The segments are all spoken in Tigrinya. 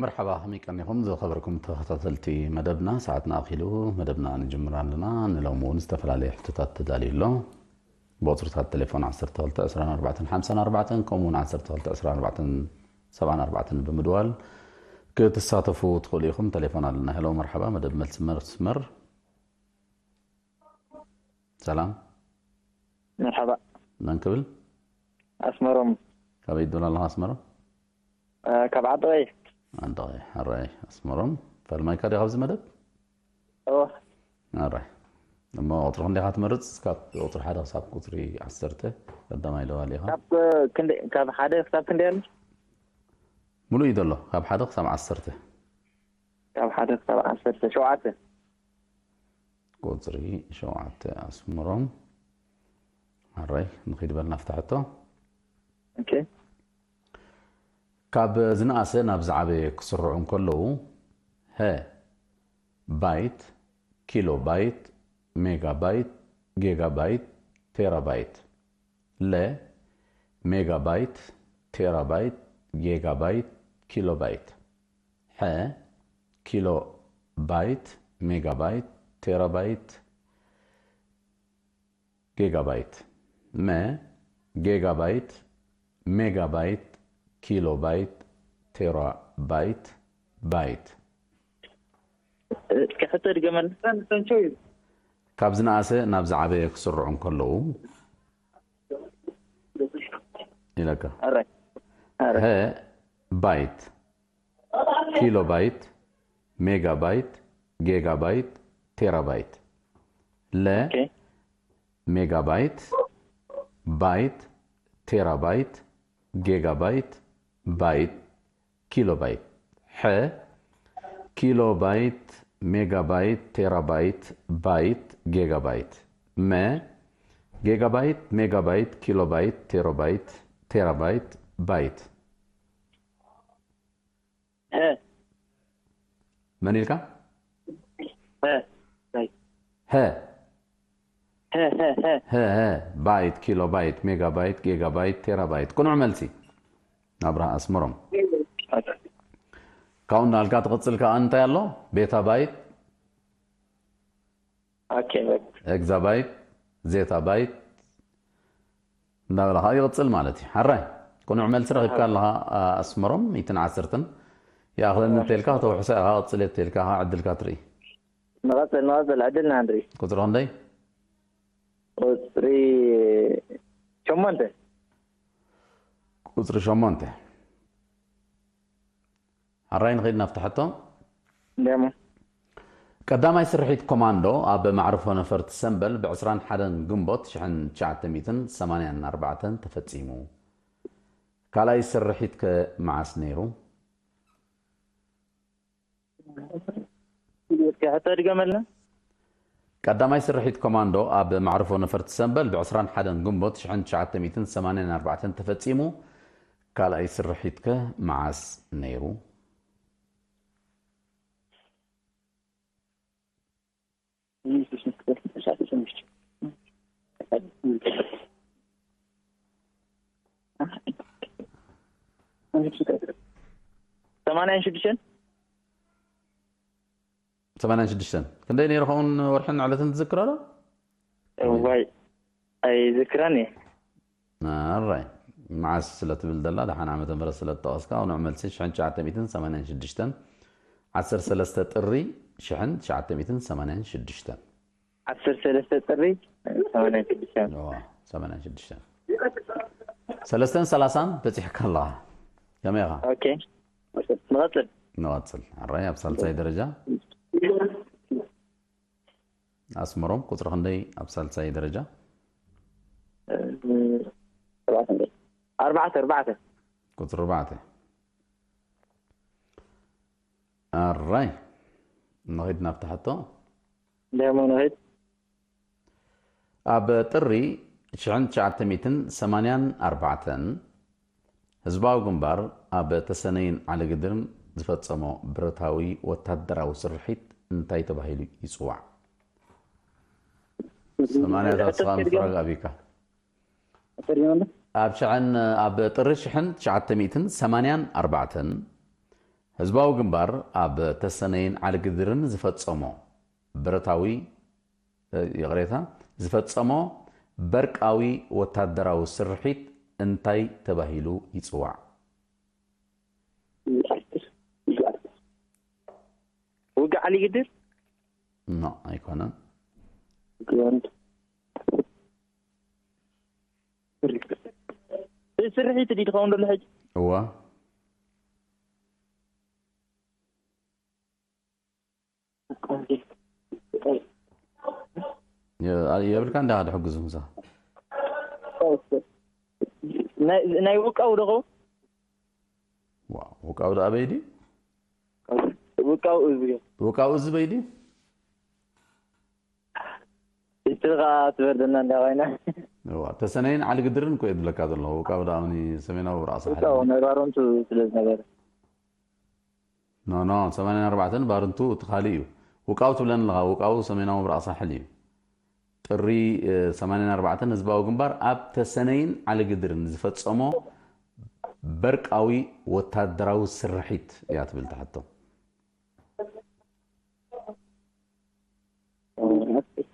መርሓባ፣ ከመይ ቀኒኹም ዝኸበርኩም ተኸታተልቲ መደብና? ሰዓትና ኣኺሉ መደብና ንጅምር ኣለና። ንሎሚ እውን ዝተፈላለየ ሕቶታት ተዳልዩ ኣሎ። ብቁጽርታት ቴሌፎን ዓሰርተ ክልተ ዕስራን ኣርባዕተን ሓምሳን ኣርባዕተን ከምኡ እውን ዓሰርተ ክልተ ዕስራን ኣርባዕተን ሰብዓን ኣርባዕተን ብምድዋል ክትሳተፉ ትኽእሉ ኢኹም። ቴሌፎን ኣለና። ሄሎ፣ መርሓባ፣ መደብ መልሲ መስመር። ሰላም። መርሓባ። መን ክብል? ኣስመሮም። ካበይ ትብል ኣለኻ ኣስመሮም? እ፣ ካብ ዓዲ ቀይሕ። ዓዲ ቀይሕ። ኣራይ ኣስመሮም። ፈልማይካ ዲኻ ኣብዚ መደብ? እወ። ኣራይ። እሞ ቁጽሪ ክንደይ ኢኻ ትመርጽ? ካብ ቁጽሪ ሓደ ክሳብ ቁጽሪ ዓሰርተ ቀዳማይ ደዋሊ ኢኻ። ካብ፣ እ፣ ክንደይ፣ ካብ ሓደ ክሳብ ክንደይ ኣሎ? ሙሉእ እዩ ዘሎ። ካብ ሓደ ክሳብ ዓሰርተ። ካብ ሓደ ክሳብ ዓሰርተ፣ ሸውዓተ። ቁጽሪ ሸውዓተ ኣስምሮም። ኣራይ፣ ንኺድ በል ናብታ ሕቶ። ኦኬ። ካብ ዝነኣሰ ናብ ዝዓበየ ክስርዑ እንከለዉ፣ ሀ፣ ባይት፣ ኪሎ ባይት፣ ሜጋ ባይት፣ ጌጋ ባይት፣ ቴራ ባይት። ለ፣ ሜጋ ባይት፣ ቴራ ባይት፣ ጌጋ ባይት፣ ኪሎ ባይት። ሐ፣ ኪሎ ባይት፣ ሜጋ ባይት፣ ቴራ ባይት፣ ጌጋ ባይት። መ፣ ጌጋ ባይት፣ ሜጋ ባይት፣ ኪሎ ባይት፣ ቴራ ባይት፣ ባይት። እስኪ ሕቶ ድገመልና። ካብ ዝነኣሰ ናብ ዝዓበየ ክስርዑ እንከለዉ ኢለካ። ኣራይ። ኣራይ። ሀ፣ ባይት፣ ኪሎ ባይት፣ ሜጋ ባይት፣ ጌጋ ባይት፣ ቴራ ባይት። ለ፣ ኦኬ። ሜጋ ባይት፣ ባይት፣ ቴራ ባይት፣ ጌጋ ባይት፣ ባይት፣ ኪሎ ባይት። ሐ፣ ኪሎ ባይት፣ ሜጋ ባይት፣ ቴራ ባይት፣ ባይት፣ ጌጋ ባይት። መ፣ ጌጋ ባይት፣ ሜጋ ባይት፣ ኪሎ ባይት፣ ቴሮ ባይት፣ ቴራ ባይት፣ ባይት። ሀ። መን ኢልካ? ሀ። ሀ። ሀ። ሀ፣ ሀ፣ ሀ። ሀ፣ ሀ። ባይት፣ ኪሎ ባይት፣ ሜጋ ባይት፣ ጌጋ ባይት፣ ቴራ ባይት። ቅኑዕ መልሲ። ኣብርሃ ኣስመሮም። ኦኬ። ካብኡ እንዳልካ ትቕጽል ከኣ እንታይ ኣሎ? ቤታ ባይት፣ ኦኬ፣ በቃ። ኤግዛባይት፣ ዜታባይት እንዳበልኻ ይቕጽል ማለት እዩ። ሓራይ፣ ቅኑዕ መልሲ ረኺብካ ኣለኻ፣ ኣ-፣ ኣስመሮም፣ ሚእትን ዓሰርተን። ይኣኽለኒ እሺ። እንተልካ፣ ተውሕሶ ኢኻ፣ ቅጽል እየ እንተልካ፣ ዕድልካ ትርኢ። ንቐጽል፣ ንቐጽል፣ ዕድልና ንርኢ። ቁጽሪ ክንደይ? ቁጽሪ ሸሞንተ። ቁጽሪ ሸሞንተ። ኣራይ ንኸይድ ናብቲ ሕቶ። ደሞ። ቀዳማይ ስርሒት ኮማንዶ ኣብ ማዕርፎ ነፈርቲ ሰምበል ብ ዕስራን ሓደን ግንቦት ሽሕን ትሽዓተ ሚእትን ሰማንያን ኣርባዕተን ተፈጺሙ። ካልኣይ ስርሒት ከ መዓስ ነይሩ? እስኪ ሕቶ ድገመልና። ቀዳማይ ስርሒት ኮማንዶ ኣብ ማዕርፎ ነፈርቲ ሰምበል ብ ዕስራን ሓደን ግንቦት ሽሕን ትሽዓተ ሚእትን ሰማንያን ኣርባዕተን ተፈጺሙ። ካልኣይ ስርሒት ከ መዓስ ነይሩ? ሰማንያን ሽዱሽተን? ሰማንያን ሽዱሽተን። ክንደይ ነይሩ ኸውን ወርሕን ዕለትን ትዝክሮ ዶ? እዋይ፣ ኣይዝክረን እየ። ኣራይ፣ መዓስ ስለ ትብል ዘላ፣ ደሓን ዓመተ ምህረት ስለ እተጠቐስካ፣ ቅኑዕ መልሲ ሽሕን ትሽዓተ ሚእትን ሰማንያን ሽዱሽተን፣ ዓሰርተ ሰለስተ ጥሪ ሽሕን ትሽዓተ ሚእትን ሰማንያን ሽዱሽተን። ዓሰርተ ሰለስተ ጥሪ ሰማንያን ሽዱሽተ። እዋ፣ ሰማንያን ሽዱሽተ። ሰለስተን ሰላሳን በጺሕካ ኣለኻ። ከመይ ኢኻ? ኦኬ። ንቐጽል። ንቐጽል። ኣራይ፣ ኣብ ሳልሳይ ደረጃ። ኣስመሮም፣ ቁጽሪ ክንደይ ኣብ ሳልሳይ ደረጃ? እ፣ ኣርባዕተ፣ ኣርባዕተ። ቁጽሪ ኣርባዕተ። ኣራይ። ንኺድ ናብቲ ሕቶ። ደሞ ንኺድ። ኣብ ጥሪ ሽሕን ትሽዓተ ሚእትን ሰማንያን ኣርባዕተን ህዝባዊ ግንባር ኣብ ተሰነይን ዓሊግድርን ዝፈጸሞ ብረታዊ ወታደራዊ ስርሒት እንታይ ተባሂሉ ይጽዋዕ? ሰማንያታት ስኻ ምፍራግ ኣቢካ። ኣብ ሽሕን፣ ኣብ ጥሪ ሽሕን ትሽዓተ ሚእትን ሰማንያን ኣርባዕተን ህዝባዊ ግንባር ኣብ ተሰነይን ዓሊግድርን ዝፈጸሞ ብረታዊ፣ እ፣ ይቕሬታ፣ ዝፈጸሞ በርቃዊ ወታደራዊ ስርሒት እንታይ ተባሂሉ ይጽዋዕ? ውግእ ዓሊግድር? ኖ፣ ኣይኮነን። ስርሒት ድዩ ዝኸውን ዘሎ ሕጂ? እዋ። የ-፣ የብልካ እንዳ ሓደ ሕግዙ ምሳ። ናይ ውቃው ዶ ኸውን? ዋ፣ ውቃው ዶ ኣበይ ድዩ? ውቃው እዚ። ውቃው እዚ በይ ድዩ? ሂስትሪ ከዓ ትበርደና እንዳ ኮይና። እዋ፣ ተሰነይን ዓሊግድርን እኮ እየ ዝብለካ ዘለኹ። ውቃው ዶ ኣምኒ ሰሜናዊ ብራቕ ሳሕል። ውቃው ናይ ባረንቱ ስለ ዝነበረ። ኖ፣ ኖ፣ ሰማንያን ኣርባዕተን ባረንቱ እቲ ካልእ እዩ። ውቃው ትብለኒ ኣለኻ፣ ውቃው ሰሜናዊ ብራቕ ሳሕል እዩ። ጥሪ፣ እ፣ ሰማንያን ኣርባዕተን ህዝባዊ ግንባር ኣብ ተሰነይን ዓሊግድርን ዝፈጸሞ በርቃዊ ወታደራዊ ስርሒት እያ ትብል ትሕቶ።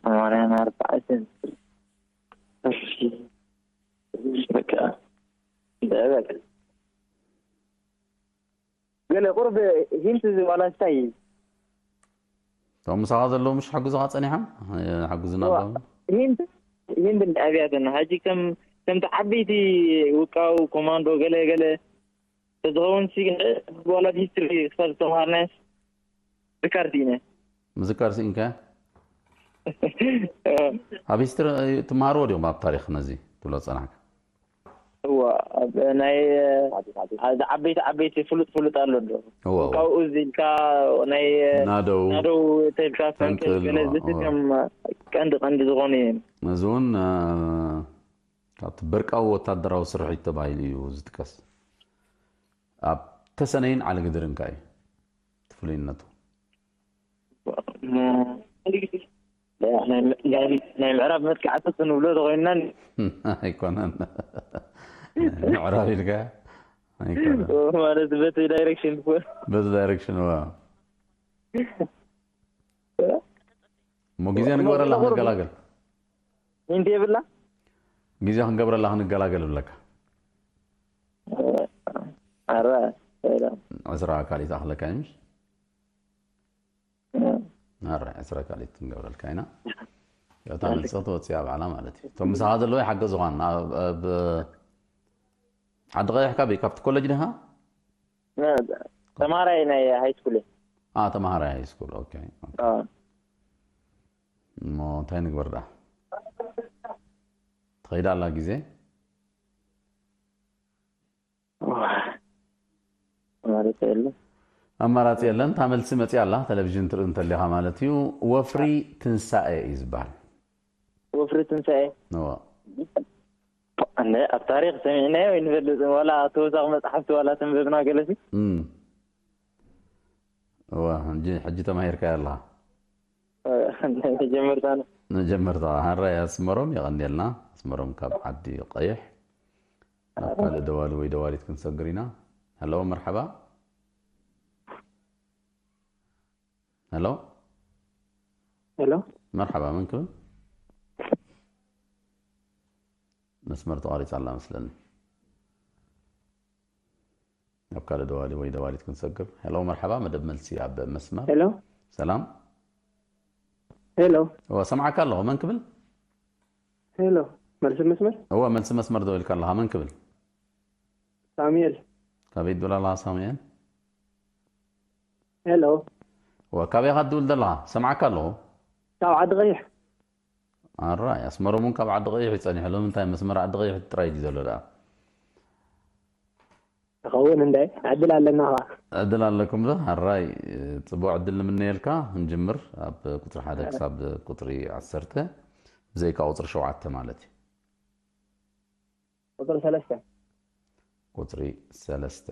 ሰማንያን ኣርባዕተን። እሺ። በቃ። በቃ። ገለ ቁርብ ሂንት እዚ ዋላ እንታይ እዩ? እቶም ምሳኻ ዘለዉ ምሽ ሓግዙኻ ጸኒሖም? ሓግዙና ዋ፣ ኣለዎም? ሂንት፣ ሂንት እንዳ ኣብያተና። ሕጂ ከም፣ ከምቲ ዓበይቲ ውቃው ኮማንዶ ገለ ገለ ተዝኸውን ሲ፣ ዋላ ሂስትሪ ክሳብ ዝተምሃርናዮስ ሪካርድ ኢና። ምዝካር ስኢንካ? ኣብ ሂስትሪ ትመሃርዎ ድዮም ኣብ ታሪኽ ነዚ ትብሎ ጸናሕካ? እዋ፣ ኣብ ናይ፣ ኣብ ዓበይቲ ዓበይቲ ፍሉጥ ፍሉጥ ኣሎ ዶ? እዋ፣ እዋ። ካብኡ እዚ ኢልካ ናይ ናደው፣ ናደው ተልካ ፈንቅል፣ ፈንቅል፣ ገለ እዋ፣ ዝቲ እዋ። ከም ቀንዲ ቀንዲ ዝኾኑ እዮም። ነዚ እውን፣ እ፣ ካብቲ በርቃዊ ወታደራዊ ስርሒት ተባሂሉ እዩ ዝጥቀስ። ኣብ ተሰነይን ዓሊግድርን ከ እዩ እቲ ፍሉይነቱ? ናይ፣ ናይ፣ ናይ ምዕራብ መጥቃዕቲ ክንብሎ ተኮይንና ን- ኣይኮነን። ምዕራብ ኢልካ ኣይኮነን። ማለት በቲ ዳይሬክሽን እኮ። በቲ ዳይሬክሽን፣ ዋ። እሞ ግዜ ንግበረላ ክንገላገል። እንዴ ብላ? ግዜ ክንገብረላ ክንገላገል እብለካ። ኣረ፣ ሰላም። ዕስራ ካልኢት ኣኽለካ እዩ ምሽ? ኣረ፣ ዕስራ ካልኢት ክንገብረልካ ኢና። እታ ኣንተ- ንጽሕቲ ወጽያ ባዕላ ማለት እዩ። እቶም ምሳኻ ዘለዉ ይሓገዙኻን። ኣብ፣ ኣብ ዓዲ ቀይሕ ካበይ? ካብቲ ኮሌጅ ዲኻ? ተማሃራይ ናይ ሃይ ስኩል እየ። አ፣ ተማሃራይ ሃይ ስኩል። ኦኬ፣ ኦኬ። አ። እሞ እንታይ ንግበር ደኣ? ትኸይዳ ኣላ ግዜ? ማለት የለን። ኣማራጺ የለን። እታ መልሲ መጺኣ ኣላ። ቴሌቪዥን ትርኢ እንተሊኻ ማለት እዩ። ወፍሪ ትንሳኤ እዩ ዝበሃል። ወፍሪ ትንሳኤ? እዋ። ኣነ ኣብ ታሪኽ ሰሚዕናዮ ኣይንፈልጥን። ዋላ ተወሳኺ መጽሓፍቲ ዋላ ተንበብና ገለሲ። እም። እዋ፣ ሕጂ፣ ሕጂ ተማሂርካዮ ኣለኻ። መጀመርታ ነው። መጀመርታ፣ ሃራይ ኣስመሮም የቐንየልና። ኣስመሮም ካብ ዓዲ ቀይሕ። ናብ ካልእ ደዋሊ ወይ ደዋሊት ክንሰግር ኢና። ሄሎ፣ መርሓባ። ሄሎ። ሄሎ። መርሓባ፣ መን ክብል? መስመር ተቋሪጻ ኣላ መስለኒ። ናብ ካልእ ደዋሊ ወይ ደዋሊት ክንሰግር። ሄሎ፣ መርሓባ፣ መደብ መልሲ ኣብ መስመር። ሄሎ። ሰላም። ሄሎ። እወ፣ ሰምዓካ ኣለኹ። መን ክብል? ሄሎ። መልሲ መስመር? እወ፣ መልሲ መስመር ደው ኢልካ ኣለኻ። መን ክብል? ሳሙኤል። ካበይ ትብል ኣለኻ ሳሙኤል? ሄሎ። እወ፣ ካበይ ኢኻ ትድውል ዘለኻ? ሰምዓካ ኣለኹ። ካብ ዓዲ ቀይሕ። ኣራይ፣ ኣስመሮም እውን ካብ ዓዲ ቀይሕ እዩ ጸኒሑ። ሎሚ እንታይ መስመር ዓዲ ቀይሕ ጥራይ ድዩ ዘሎ ደኣ? ይኸውን እንደ ዕድል ኣለና ኸዓ። ዕድል ኣለኩም ዶ? ኣራይ፣ ጽቡቕ ዕድል ንምነየልካ። ክንጅምር ኣብ ቁጽሪ ሓደ ክሳብ ቁጽሪ ዓሰርተ፣ ብዘይካ ቁጽሪ ሸውዓተ ማለት እዩ። ቁጽሪ ሰለስተ። ቁጽሪ ሰለስተ።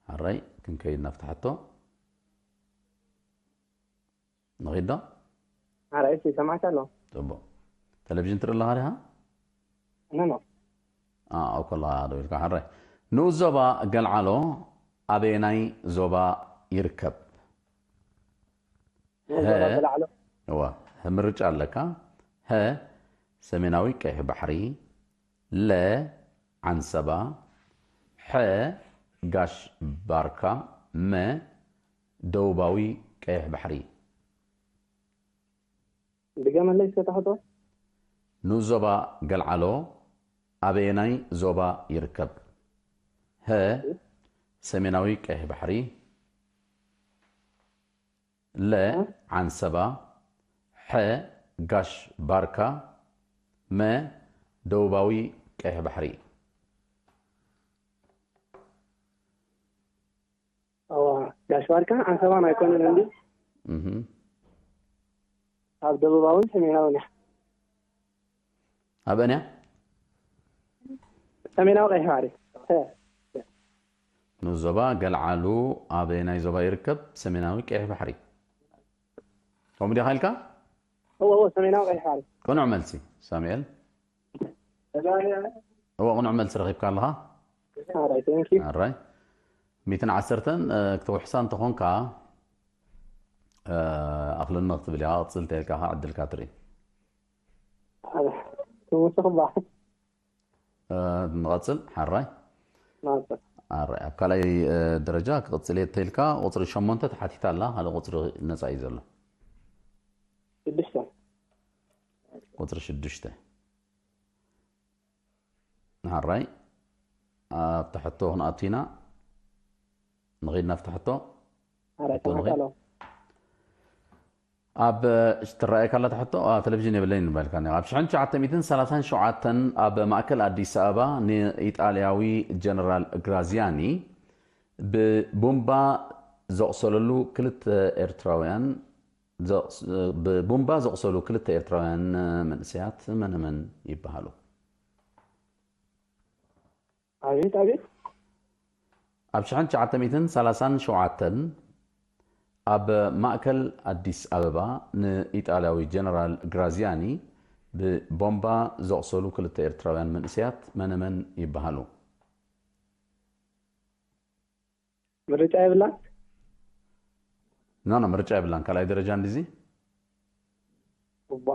ኣራይ፣ ክንከይድ ናብቲ ሕቶ። ንኺድ ዶ? ኣራይ፣ እሺ፣ ይሰማዕካ ኣሎ። ጽቡቕ። ቴሌቪዥን ትርኢ ኣለኻ ዲኻ? ኖ፣ ኖ። አ፣ ኣብ ከለኻ ደው ኢልካ፣ ሕራይ። ንኡስ ዞባ ገልዓሎ ኣበየናይ ዞባ ይርከብ? ዞባ ሀ፣ በላዕሎ። እዋ፣ ምርጫ ኣለካ። ሀ፣ ሰሜናዊ ቀይሕ ባሕሪ፣ ለ፣ ዓንሰባ፣ ሐ፣ ጋሽ ባርካ፣ መ፣ ደቡባዊ ቀይሕ ባሕሪ። ድገመለይ እስከ ትሕቶ። ንኡስ ዞባ ገልዓሎ ኣበየናይ ዞባ ይርከብ? ሀ፣ ሰሜናዊ ቀይሕ ባሕሪ፣ ለ፣ እ? ዓንሰባ፣ ሐ፣ ጋሽ ባርካ፣ መ፣ ደቡባዊ ቀይሕ ባሕሪ። እዋ፣ ጋሽ ባርካ ዓንሰባን ኣይኮነን እንዲ። እህ። ኣብ ደቡባውን ሰሜናውን እያ። ኣበን እያ? ሰሜናዊ ቀይሕ ባሕሪ። እ። ንኡስ ዞባ ገልዓሉ ኣበየናይ ዞባ ይርከብ? ሰሜናዊ ቀይሕ ባሕሪ። ከምኡ ዲኻ ኢልካ? እዎ፣ እዎ፣ ሰሜናዊ ቀይሕ ባሕሪ። ቅኑዕ መልሲ ሳሙኤል። እዎ፣ ቅኑዕ መልሲ ረኺብካ ኣለኻ። ኣራይ፣ thank you። ኣራይ። ሚእትን ዓሰርተን፣ እ፣ ክትውሕሳ እንተኾንካ፣ እ፣ ኣኽለኒ ክትብል ኢኻ፣ ቅጽል እንተ ኢልካ ኸዓ ዕድልካ ትርኢ። ኣረ፣ ትውስኽ እባ። እ፣ ንቐጽል፣ ሓራይ። ናጽ። ኣራይ። ኣብ ካልኣይ፣ እ፣ ደረጃ ክቕጽል እየ እንተ ኢልካ፣ ቁጽሪ ሸሞንተ ተሓቲታ ኣላ፣ ካልእ ቁጽሪ ነጻ እዩ ዘሎ። ሽዱሽተ። ቁጽሪ ሽዱሽተ። ሓራይ። ኣብታ ሕቶ ክንኣቱ ኢና። ንኸይድ ናብታ ሕቶ። ኣራይ፣ ሕቶ ንኸይድ። ተማሳሎ። ኣብ ትረኣየካ ኣላ ሕቶ፣ ኣብ ቴሌቪዥን የብለይን ንበልካ። ኣብ ሽሕን ትሽዓተ ሚእትን ሰላሳን ሸውዓተን ኣብ ማእከል ኣዲስ ኣበባ ንኢጣልያዊ ጀነራል ግራዚያኒ ብቡምባ ዘቑሰለሉ ክልተ ኤርትራውያን ዘቑስ-፣ ብቡምባ ዘቑሰሉ ክልተ ኤርትራውያን መንእሰያት መነመን ይበሃሉ? ኣቤት፣ ኣቤት። ኣብ ሽሕን ትሽዓተ ሚእትን ሰላሳን ሸውዓተን ኣብ ማእከል ኣዲስ ኣበባ ንኢጣልያዊ ጀነራል ግራዚያኒ ብቦምባ ዘቑሰሉ ክልተ ኤርትራውያን መንእሰያት መነመን ይበሃሉ? ምርጫ የብላን? ኖ፣ ኖ፣ ምርጫ የብላን። ካልኣይ ደረጃ እንዲዚ? እባ።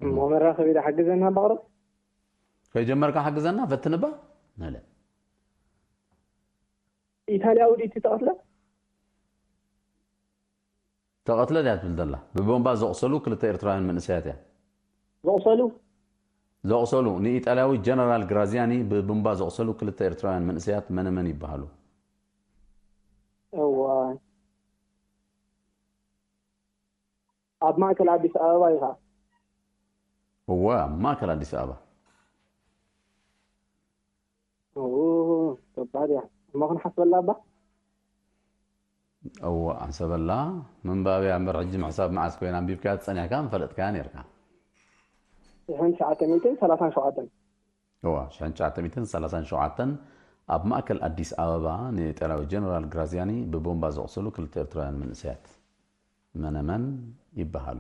እሞ መራኸቢ ዶ ሓግዘና እባ ቅረብ? ከይጀመርካ ሓግዘና፣ ፈትን እባ። ነለ። ኢጣልያዊ ድዩ እቲ ተቐትለ? ተቐትለ ድያ ትብል ዘላ? ብቦምባ ዘቑሰሉ ክልተ ኤርትራውያን መንእሰያት እያ። ዘቑሰሉ? ዘቑሰሉ፣ ንኢጣልያዊ ጀነራል ግራዚያኒ ብቦምባ ዘቑሰሉ ክልተ ኤርትራውያን መንእሰያት መነመን ይበሃሉ? እዋ። ኣብ ማእከል ኣዲስ ኣበባ እዩ ኸዓ። እወ፣ ኣብ ማእከል ኣዲስ ኣበባ። ኦ፣ ከባድ እያ። እሞ ክንሓስበላ እባ? እወ፣ ሓሰበላ። ምንባብ እያ እምበር፣ ሕጂ ምሕሳብ መዓስ ኮይና ኣንቢብካያ ጸኒሕካ ምፈለጥካያ ነይርካ። ሽሕን ትሽዓተ ሚእትን ሰላሳን ሸውዓተን። እወ፣ ሽሕን ትሽዓተ ሚእትን ሰላሳን ሸውዓተን ኣብ ማእከል ኣዲስ ኣበባ ንኢጣልያዊ ጀነራል ግራዚያኒ ብቦምባ ዘቑሰሉ ክልተ ኤርትራውያን መንእሰያት መነመን ይበሃሉ?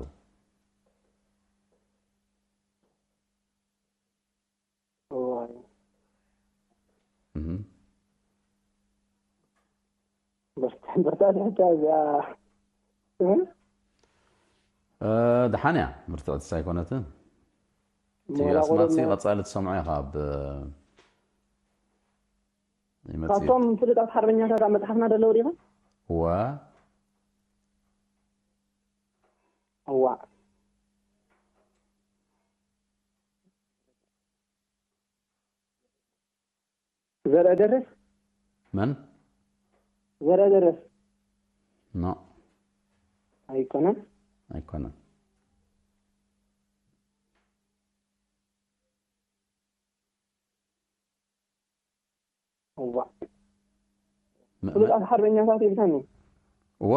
እዋይ። እህ። በርታ፣ በርታ፣ በርታ፣ እዚኣ። እህ? እ፣ ደሓን እያ፣ ብርትዕቲ ኣይኮነትን። እቲ ሞላ ኣስማት ቆሎ ቀጻሊ ትሰምዖ ኢኻ ኣብ ይመጽእ። ካብቶም ፍሉጣት ሓርበኛታት ኣብ መጽሓፍና ዘለዉ ዲኻ? እወ። እዋእ። ዘርአ ደርስ? መን? ዘርአ ደርስ? ኖ። ኣይኮነን? ኣይኮነን። እዋእ። መ-፣ ፍሉጣት ሓርበኛታት ኢልካኒ። እዋ።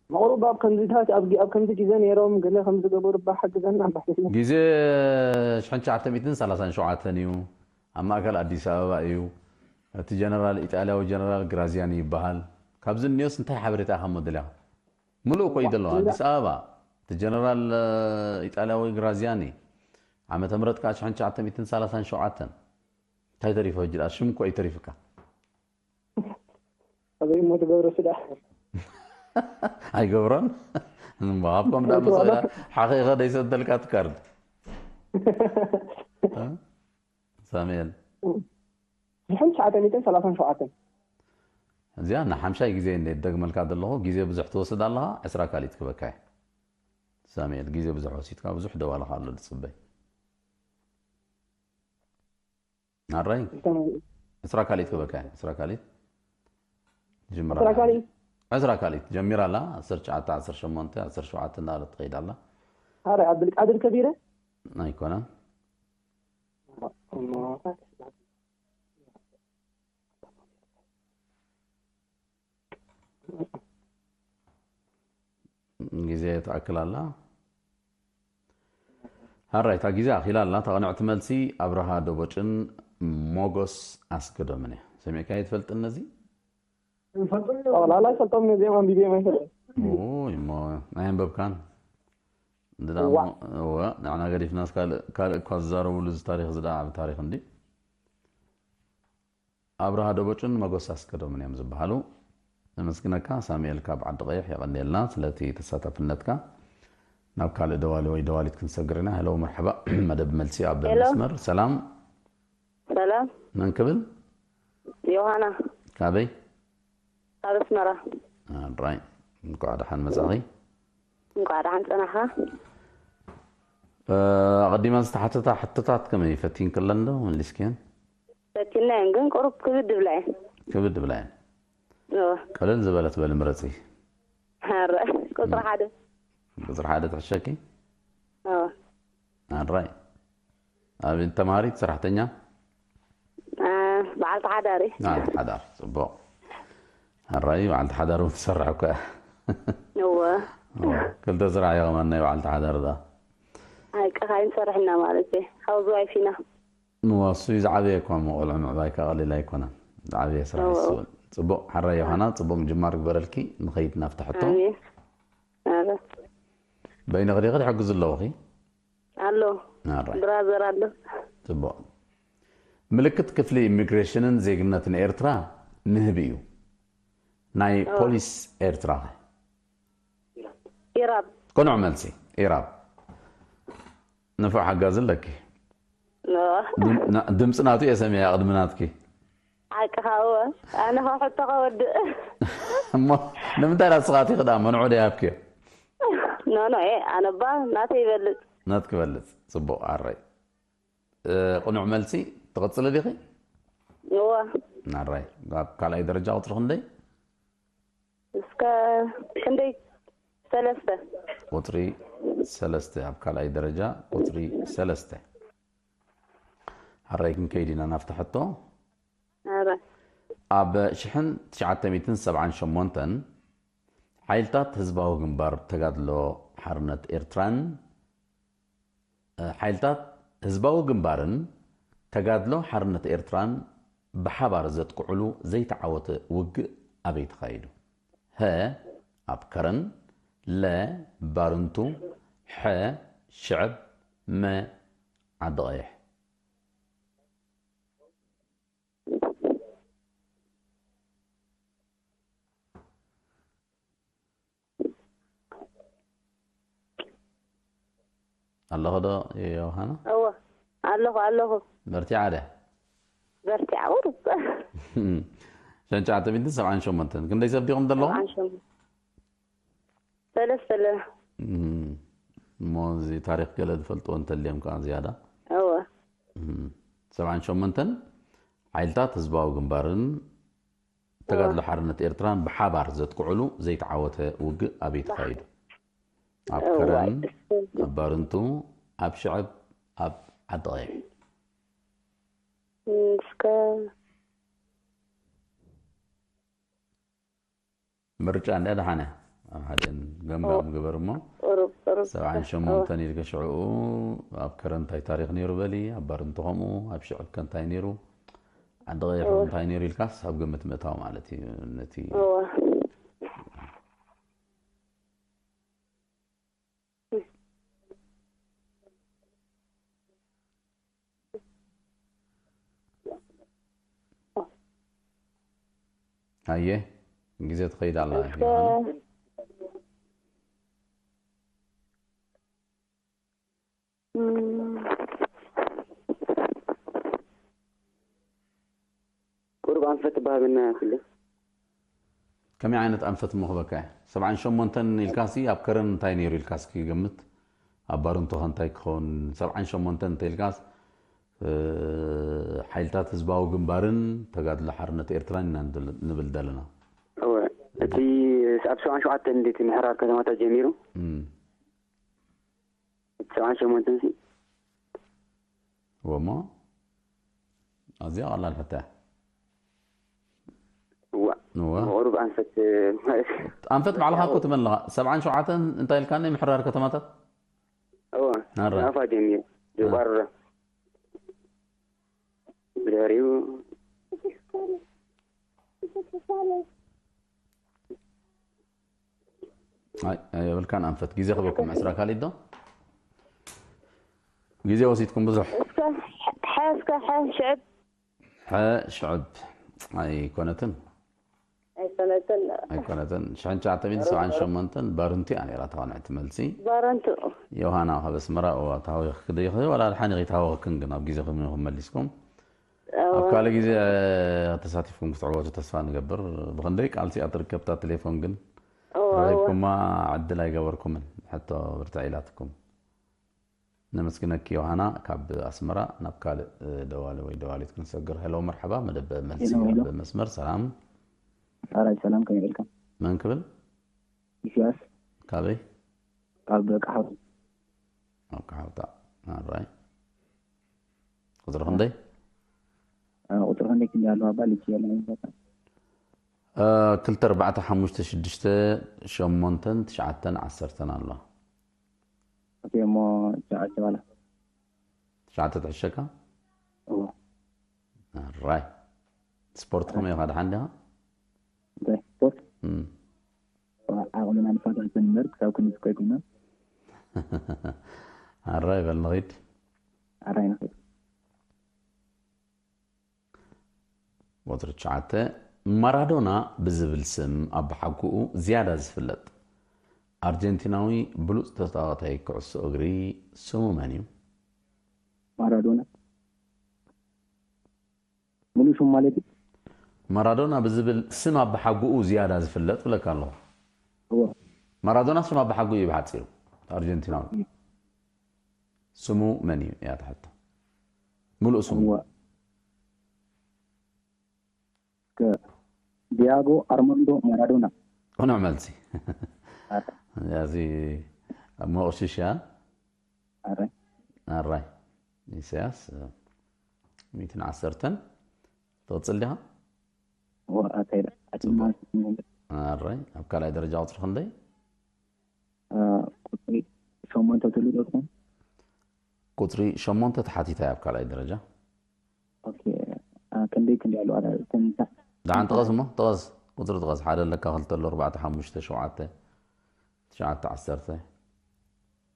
መቕሩብ ኣብ ከምዚታት፣ ኣብ ጊ-፣ ኣብ ከምዚ ግዜ ነይሮም፣ ገለ ከምዚ ገበሩ፣ እባ ሓግዘና፣ እባ ሓግዘና። ግዜ ሽሕን ትሽዓተ ሚእትን ሰላሳን ሸውዓተን እዩ። ኣብ ማእከል ኣዲስ ኣበባ እዩ። እቲ ጀነራል፣ ኢጣልያዊ ጀነራል ግራዚያኒ ይበሃል። ካብዚ እኒኦስ እንታይ ሓበሬታ ኢኻ እሞ ደሊኻ? ምሉእ እኮ እዩ ዘሎ። እዋ፣ ኣዲስ ኣበባ። እቲ ጀነራል፣ እ፣ ኢጣልያዊ ግራዚያኒ። ዓመተ ምህረት ከዓ ሽሕን ትሽዓተ ሚእትን ሰላሳን ሸውዓተን። እንታይ ተሪፎ ሕጂ ደኣ? ሽም እኮ እዩ ተሪፉካ። ወይ እሞ ትገብሮ ስዳ። ኣይገብሮን። እሞ ኣብቶም ዳ መሰ ሓኺኸ ደይሰደልካ ትካርድ። እ? ሳሙኤል። ዝሕን ትሽዓተ ሚእትን ሰላሳን ሸውዓተን። እዚኣ ንሓምሻይ ግዜ እንደ ደግመልካ ዘለኹ ግዜ ብዙሕ ትወስድ ኣለኻ። ዕስራ ካልኢት ክበካ እየ። ሳሙኤል፣ ግዜ ብዙሕ ወሲድካ፣ ብዙሕ ደዋልኻ ኣሎ ዝጽበይ። ናራይ። ዕስራ ካልኢት ክበካ እየ። ዕስራ ካልኢት ጅምራ ዕስራ ኣላ። ካልኢት? ዕስራ ካልኢት ጀሚራ ኣላ። ዓሰርተ ትሽዓተ፣ ዓሰርተ ሸሞንተ፣ ዓሰርተ ሸውዓተ እንዳለት ትኸይድ ኣላ። ኣረ ዓብዱልቃድር ከቢረ። ኣይኮነን። ግዜ ትኣክል ኣላ። ሃራይ፣ እታ ግዜ ኣኺላ ኣላ። እታ ቅንዕቲ መልሲ ኣብርሃ ደቦጭን ሞጎስ ኣስገዶምን እያ። ሰሚዕካዮ ትፈልጥን ነዚ? ጠቕላላ ይፈልጦም ነዚኦም ኣንቢብዮም ኣይፈልጥን። ኡይ፣ እሞ ኣየንበብካን? እንድዳ እዋ። እሞ፣ እወ፣ ንሕና ገዲፍናስ ካልእ፣ ካልእ እኳ ዝዛረብሉ እዚ ታሪኽ፣ እዚ ደኣ ዓቢ ታሪኽ እንዲ። ኣብርሃ ደቦጭን መጎስ ኣስገዶምን እዮም ዝበሃሉ። ነመስግነካ ሳሙኤል ካብ ዓዲ ቀይሕ፣ የቐንየልና ስለቲ ተሳታፍነትካ። ናብ ካልእ ደዋሊ ወይ ደዋሊት ክንሰግር ኢና። ሄሎ፣ መርሐባ። መደብ መልሲ ኣብ ሄሎ። መስመር። ሰላም፣ ሰላም፣ መን ክብል? ዮሃና ካበይ? ካብ ኣስመራ። ኣራይ፣ እንኳዕ ደሓን መጻኺ። እንኳዕ ደሓን ጸናሕኻ። እ፣ ኣቐዲመን ዝተሓተታ ሕቶታት ከመይ ፈቲንክለን ዶ መሊስክየን? ፈቲናየን ግን ቁሩብ ክብድ ብላ እየን። ክብድ ብላ እየን። እወ። ቀለል ዝበለት በሊ ምረጺ። ኧረ፣ ቁጽሪ ሓደ። ቁጽሪ ሓደ ትሕሸኪ? እወ። ኣራይ። ኣብ ተማሃሪት ሰራሕተኛ? አ፣ በዓልቲ ሓዳሪ። በዓልቲ ሓዳር። ጽቡቕ። ኣራይ፣ በዓልቲ ሓዳር እውን ትሰርሕ እኮ እያ። እወ። እወ። ክልተ ስራሕ እዩ ከማን ናይ በዓልቲ ሓዳር እዛ። ሓቂ ካይንሰርሕ ኢና ማለት እዩ። ሃውስ ዋይፍ ኢና። እወ፣ እሱ እዩ ዝዓበየ እኮ፣ እሞ ቆልዑ ምዕባይ ከኣ ቀሊል ኣይኮነን። ዝዓበየ ስራሕ እዩ እወ። ዝስወል። ጽቡቕ፣ ሓራይ ዮሃና፣ ጽቡቕ ምጅማር ግበረልኪ፣ ንኸይድ ናብቲ ሕቶ። ኣሜን። ኣረ። በይንኺ ዲኺ ትሕግዙ ኣለውኺ? ኣሎ። ኣራይ። ብራዘር ኣሎ። ጽቡቕ። ምልክት ክፍሊ ኢሚግሬሽንን ዜግነትን ኤርትራ ንህቢ እዩ። ናይ እወ። ፖሊስ ኤርትራ። ኢራብ። ቅኑዕ መልሲ፣ ኢራብ። ንፉዕ ሓጋዚ ኣለኪ። እወ። ድም-፣ ና-፣ ድምፂ ናቱ እየ ሰሚዐ ቅድሚ ናትኪ። ሓቅኻ እወ። ኣነ ካብ ሕቶ ከወድእ። እሞ ንምንታይ ናስኻትኪ ክዳ መንዑ ዶ ይሃብክዮ? ኖ፣ ኖ፣ ኤ፣ ኣነ እባ ናተይ ይበልጽ። ናትኪ በልጽ። ጽቡቕ፣ ኣራይ። እ፣ ቅኑዕ መልሲ። ትቕጽሊ ዲኺ? እወ። ኣራይ። ኣብ ካልኣይ ደረጃ ቁጽሪ ክንደይ? እስከ ክንደይ? ሰለስተ። ቁጽሪ ሰለስተ፣ ኣብ ካልኣይ ደረጃ ቁጽሪ ሰለስተ። ኣራይ ክንከይድ ኢና ናብቲ ሕቶ። ኣረ። ኣብ ሽሕን ትሽዓተ ሚእትን ሰብዓን ሸሞንተን ሓይልታት ህዝባዊ ግንባር ተጋድሎ ሓርነት ኤርትራን፣ እ፣ ሓይልታት ህዝባዊ ግንባርን ተጋድሎ ሓርነት ኤርትራን ብሓባር ዘጥቅዕሉ ዘይተዓወተ ውግእ ኣበይ ተኻይዱ? ሀ፣ ኣብ ከረን፣ ለ፣ ባርንቱ፣ ሐ፣ ሽዕብ፣ መ፣ ዓዲ ቀይሕ። ኣለኹ ዶ ዮሃና? እወ፣ ኣለኹ፣ ኣለኹ። በርቲዓ ድያ? በርቲዓ ቁሩብ። ሸንጫ ዓተቢንትን ሰብዓን ሸሞንተን። ክንደይ ሰብ ዲኹም ዘለኹም? ሰብዓን ሸሞንተን። ሰለስተ ኣለና። እም፣ እሞ እዚ ታሪኽ ገለ ዝፈልጥዎ እንተልዮም ከኣ ዝያዳ። እወ። እም፣ ሰብዓን ሸሞንተን ሓይልታት ህዝባዊ ግንባርን ተጋድሎ ሓርነት ኤርትራን ብሓባር ዘጥቅዕሉ ዘይተዓወተ ውግእ ኣበይ ተኻይዱ? ኣብ እዋይ፣ ከረን፣ እሱ ኣብ ባርንቱ፣ ኣብ ሽዕብ፣ ኣብ ዓዲ ቀይሕ። እስከ ምርጫ እንድያ ደሓነ ኣብ ሓደን ገምጋም ግበር እሞ ቁሩብ፣ ቁሩብ። ሰብዓን ሸሞንተን ኢልከ ሽዕኡ ኣብ ከረን እንታይ ታሪኽ ነይሩ በሊ፣ ኣብ ባርንቱ ከምኡ፣ ኣብ ሽዕብ ከ እንታይ ነይሩ፣ ዓዲ ቀይሕ እንታይ ነይሩ ኢልካስ ኣብ ግምት ምእታው ማለት እዩ። ነቲ እወ። ኣየ ግዜ ትኸይድ ኣላ እስከ ዮሃና። እም፣ ቁሩብ ኣንፈት ትበሃበና ክሉ ከመይ ዓይነት ኣንፈት እሞ ክበካ እየ? ሰብዓን ሸሞንተን ኢልካሲ ኣብ ከረን እንታይ ነይሩ ኢልካ እስኪ ገምት። ኣብ ባርንቶኸ እንታይ ክኸውን? ሰብዓን ሸሞንተን እንተ ኢልካስ እ፣ ሓይልታት ህዝባዊ ግንባርን ተጋድሎ ሓርነት ኤርትራን ኢና ንብል- ንብል ዘለና። እወ እቲ ኣብ ሰብዓን ሸውዓተን እንዴት ምሕራር ከተማታት ጀሚሩ እም፣ እቲ ሰብዓን ሸሞንተን ሲ እወ እሞ ኣዝያ ቀላል ሕቶ እያ። እዋ እወ ቁሩብ ኣንፈት ማለት ኣንፈት ባዕልኻ እኮ ትመን ኣለኻ። ሰብዓን ሸውዓተን እንታይ ኢልካኒ? ምሕራር ከተማታት እዋ ናራ ናፋ ጀሚሩ ዝቋርረ ብድሕሪኡ ኣይ ኣየብልካን ኣንፈት። ግዜ ክበኩም ዕስራ ካልእ ዶ ግዜ ወሲድኩም ብዙሕ። እስከ ሐ እስከ ሐ ሽዕብ ሐ ሽዕብ ኣይኮነትን ኣይኮነትን ኣይኮነትን። ሽሕን ትሽዓተ ሚእትን ሰብዓን ሸሞንተን ባርንቱ እያ ነይራ ተዋንዕቲ መልሲ። ባረንቱ ዮሃና ካብ ኣስመራ እዋ ተሃዊኽኪ ዶ ይኽእል ዋላ ድሓን ኢኺ ተሃወኽክን ግን ኣብ ግዜኹም ኢኹም መሊስኩም። ኣብ ካልእ ግዜ ተሳቲፍኩም ክትዕወቱ ተስፋ ንገብር። ብኽንደይ ቃልሲ እያ ትርከብ እታ ቴሌፎን ግን ረኺብኩማ ዕድል ኣይገበርኩምን። ሕቶ ብርትዕ ኢላትኩም። ነመስግነኪ ዮሃና ካብ ኣስመራ። ናብ ካልእ ደዋሊ ወይ ደዋሊት ክንሰግር። ሄሎ መርሓባ መደብ መልሲ ሄሎ፣ ሄሎ። ኣብ መስመር ሰላም ኣራይ ሰላም ከመይ ኢልካ? መን ክብል ኢሳያስ ካበይ ካብ ቃሓው ኣብ ካሓውታ ኣራይ ቁፅሪ ክንደይ ቁፅሪ ክንደይ ክንዲ ኣለዋ ባል ይችላል እ፣ ክልተ ኣርባዕተ ሓሙሽተ ሽዱሽተ ሸሞንተን ትሽዓተን ዓሰርተን ኣሎ እሞ ትሽዓተ ባላ ትሽዓተ ትሕሸካ እዎ ኣራይ ስፖርት ከመይ ኢኻ ደሓን ዲኻ እንታይ ስፖርት እም። ዓቕምና ንፋታተን እምበር ክሳብ ክንስኮ ኣይኮና ኣራይ በል ንኺድ ኣራይ ንኽእል ቁፅሪ ትሽዓተ ማራዶና ብዝብል ስም ኣብ ሓጉኡ ዝያዳ ዝፍለጥ ኣርጀንቲናዊ ብሉፅ ተፃዋታይ ኩዕሶ እግሪ ስሙ መን እዩ? ማራዶና ሙሉእ ሽሙ ማለት እዩ ማራዶና ብዝብል ስም ኣብ ሓጉኡ ዝያዳ ዝፍለጥ ብለካ ኣለኹ። እዎ ማራዶና ስም ኣብ ሓጉኡ እዩ ብሓፂሩ ኣርጀንቲናዊ። ስሙ መን እዩ እያ ትሕቶ። ሙሉእ ስሙ እዎ እስከ ዲያጎ ኣርማንዶ ማራዶና ቅኑዕ መልሲ። ኣረ እዚ ኣብ መቑሽሽ እያ። ኣረ ኣራይ ኢሳያስ ሚእትን ዓሰርተን ትቕፅል ዲኻ? እዎ ኣካይዳ ኣድማ ኣራይ ኣብ ካልኣይ ደረጃ ቁፅሪ ክንደይ? ቁፅሪ ሸሞንተ ትልዶ ትኾን ቁፅሪ ሸሞንተ ተሓቲታ እያ ኣብ ካልኣይ ደረጃ። ኦኬ አ፣ ክንደይ ክንደይ ኣለዋ ተንሳ ደሓን ጥቐስ እሞ ጥቐስ ቁፅሪ ጥቐስ ሓደ ኣለካ ክልተ ኣሎ ኣርባዕተ ሓሙሽተ ሸውዓተ ትሽዓተ ዓሰርተ